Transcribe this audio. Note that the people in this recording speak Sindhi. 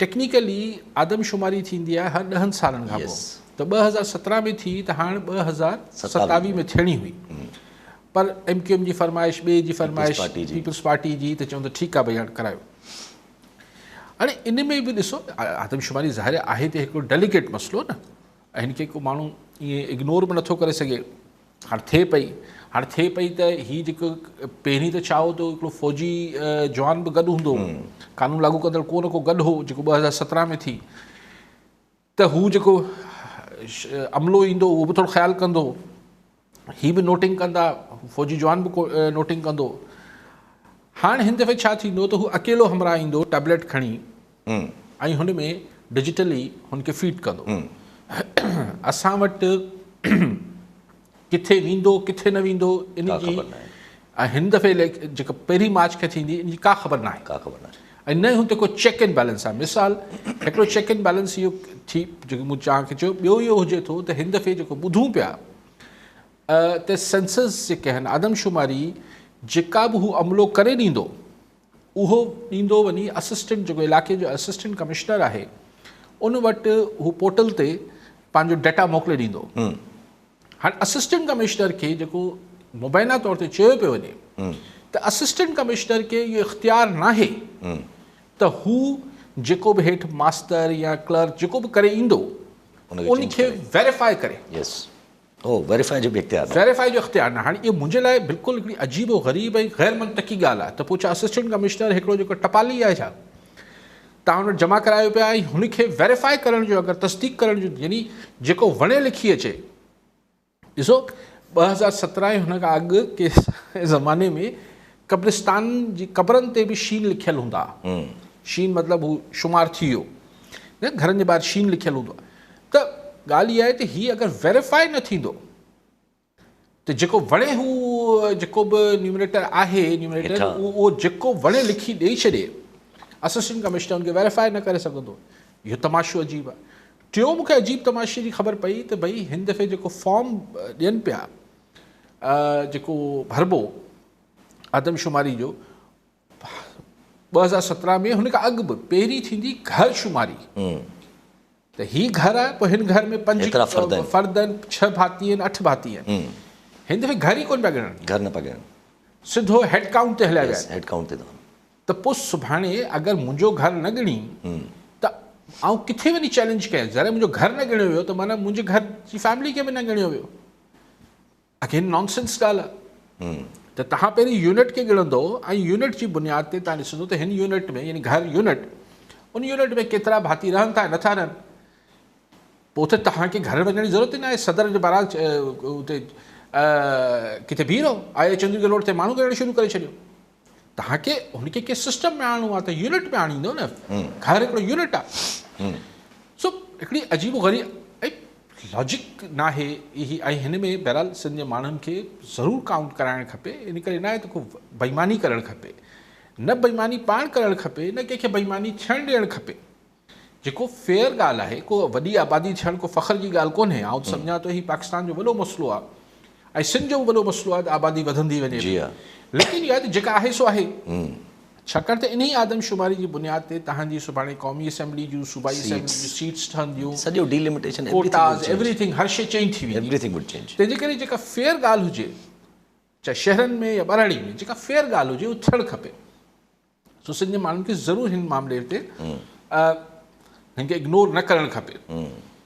ٽيڪنيڪلي آدمشماري ٿيندي آهي هر 10 سالن کان پوء، ته 2017 ۾ ٿي ته هاڻ 2027 ۾ ٿيڻي هئي، پر ايم ڪيو ايم جي فرمائش، ٻئي جي فرمائش، پيپلز پارٽي جي، ته چون ته ٺيڪ آهي ڀئي هاڻ ڪرايو. هاڻي ان ۾ به ڏسو آدمشماري ظاهر آهي ته هڪڙو ڊيليڪيٽ مسئلو نه، ۽ هن کي ڪو ماڻهو ائين اگنور به نٿو ڪري سگهي. هاڻ ٿئي پئي، هاڻ ٿئي پئي ته هي جيڪو پهرين ته ڇا هو ته هڪڙو فوجي جوان به گڏ هوندو هو، قانون لاڳو ڪندڙ ڪو نه ڪو گڏ هو، جيڪو 2017 ۾ ٿي ته هو جيڪو عملو ايندو اهو به ٿورو خيال ڪندو، هي به نوٽنگ ڪندا، فوجي جوان به نوٽنگ ڪندو. هاڻ هن دفعي ڇا ٿيندو ته هو اڪيلو همراهه ايندو ٽيبليٽ کڻي ۽ هن ۾ ڊجيٽلي هن کي فيڊ ڪندو. اسان وٽ ڪٿي ويندو ڪٿي نه ويندو ان جي ۽ هن دفعي جيڪا پهرين مارچ کي ٿيندي ان جي ڪا خبر ناهي، ڪا خبر ناهي، ۽ نه هن تي ڪو چيڪ اينڊ بيلنس آهي. مثال هڪڙو چيڪ اينڊ بيلنس اهو ٿي جيڪو مون چان کي چيو، ٻيو اهو هجي ٿو ته هن دفعي جيڪو ٻڌون پيا ته سينسس جيڪي آهن آدمشماري جيڪا به هو عملو ڪري ڏيندو اهو ڏيندو وڃي اسسٽنٽ جيڪو علائقي جو اسسٽنٽ ڪمشنر آهي ان وٽ هو پورٽل تي پنهنجو ڊيٽا موڪلي ڏيندو. هاڻي اسسٽنٽ ڪمشنر کي جيڪو مبينا طور تي چيو پيو وڃي ته اسسٽنٽ ڪمشنر کي اهو اختيار ناهي ته هو جيڪو به هيٺ ماستر يا ڪلرڪ جيڪو به ڪري ايندو ان کي ويريفائي ڪري. او ويريفائي جو به اختيار ناهي. ويريفائي جو اختيار ناهي. هاڻي اهو منهنجي لاء بلڪل هڪڙي عجيب و غريب ۽ غير منطقي ڳالهه آهي ته پوء ڇا اسسٽنٽ ڪمشنر هڪڙو جيڪو ٽپالي آهي ڇا توهان وٽ جمع ڪرايو پيا ۽ هن کي ويريفائي ڪرڻ جو اگر تصديق ڪرڻ جو يعني جيڪو وڻي لکي اچي. ڏسو 2017 ۽ هن کان اڳ ڪي زماني ۾ قبرستان جي قبرن تي به شين لکيل هوندا ها. شين مطلب هو شمار ٿي ويو نه، گهرن جي ٻاهر شين لکيل هوندو آهي. ته ڳالهه اها آهي ته هي اگر ويريفائي نه ٿيندو ته جيڪو وڻي هو جيڪو به نيومريٽر آهي نيومريٽر اهو جيڪو وڻي لکي ڏئي ڇڏي، اسسٽنٽ ڪمشنر ان کي ويريفائي نه ڪري سگهندو. اهو تماشو عجيب آهي. ٽيون مون کي عجيب تماشي جي خبر پئي ته ڀئي هن دفعي جيڪو فارم ڏين پيا جيڪو ڀربو آدمشماري جو 2017 ۾ هن کان اڳ به پهرين ٿيندي گهر شماري ته هي گهر آهي پوء هن گهر ۾ 5 فرد آهن، 6 ڀاتي آهن، 8 ڀاتي آهن. هن دفعي گهر ئي ڪونه پيا ڳڻن، گهر نه پيا ڳڻن، سڌو هيڊ ڪائونٽ تي هليا ويا آهن. هيڊ ڪائونٽ تي ته پوء سڀاڻي اگر منهنجو گهر نه ڳڻي ته آئون ڪٿي وڃي چئلينج ڪيان؟ ظاهر آهي منهنجو گهر نه ڳڻيو ويو ته معنيٰ منهنجي گهر جي فيملي کي به نه ڳڻيو ويو. اگين نانسنس ڳالهه آهي ته توهان پهرين يونٽ کي ڳڻندو ۽ يونٽ جي بنياد تي توهان ڏسندو ته هن يونٽ ۾ يعني گهر يونٽ ان يونٽ ۾ ڪيترا ڀاتي رهن ٿا ۽ نٿا رهن. پوء ته توهان کي گهر وڃڻ جي ضرورت ئي ناهي، صدر جي بهرحال اتي ڪٿي بيهي رهو، آء چندرگي روڊ تي ماڻهو ڳڻڻ شروع ڪري ڇڏيو. توهان کي هن کي ڪنهن سسٽم ۾ آڻڻو آهي ته يونٽ ۾ آڻيندو نه، گهر هڪڙو يونٽ آهي. سو هڪڙي عجيب و غريب ۽ لاجڪ ناهي هي ۽ هن ۾ بهرحال سنڌ جي ماڻهن کي ضرور ڪائونٽ ڪرائڻ کپي. ان ڪري ناهي ته ڪو بيماني ڪرڻ کپي، نه بيماني پاڻ ڪرڻ کپي نه ڪنهن کي بيماني ٿيڻ ڏيڻ کپي. جيڪو فيئر ڳالهه آهي، ڪو وڏي آبادي ٿيڻ ڪو فخر جي ڳالهه ڪونهي. آئون ته سمجهان ٿو هي پاڪستان جو وڏو مسئلو آهي ۽ سنڌ جو به وڏو مسئلو آهي ته آبادي وڌندي وڃي ٿي، ليڪن اها ته جيڪا آهي سو آهي. ڇاڪاڻ ته انهي آدمشماري جي بنياد تي توهان جي سڀاڻي قومي اسيمبلي جون، صوبائي اسيمبلي جون سيٽس ٺهنديون، سڄو ڊيلميٽيشن، ڪوٽاز، ايوريٿنگ، هر شيء چينج ٿي ويندي. تنهن جي ڪري جيڪا فيئر ڳالهه هجي، چاهي شهرن ۾ يا ٻهراڙي ۾ جيڪا فيئر ڳالهه هجي اهو ٿيڻ کپي. سو سنڌ جي ماڻهن کي ضرور هن معاملي تي هن کي اگنور نه ڪرڻ کپي.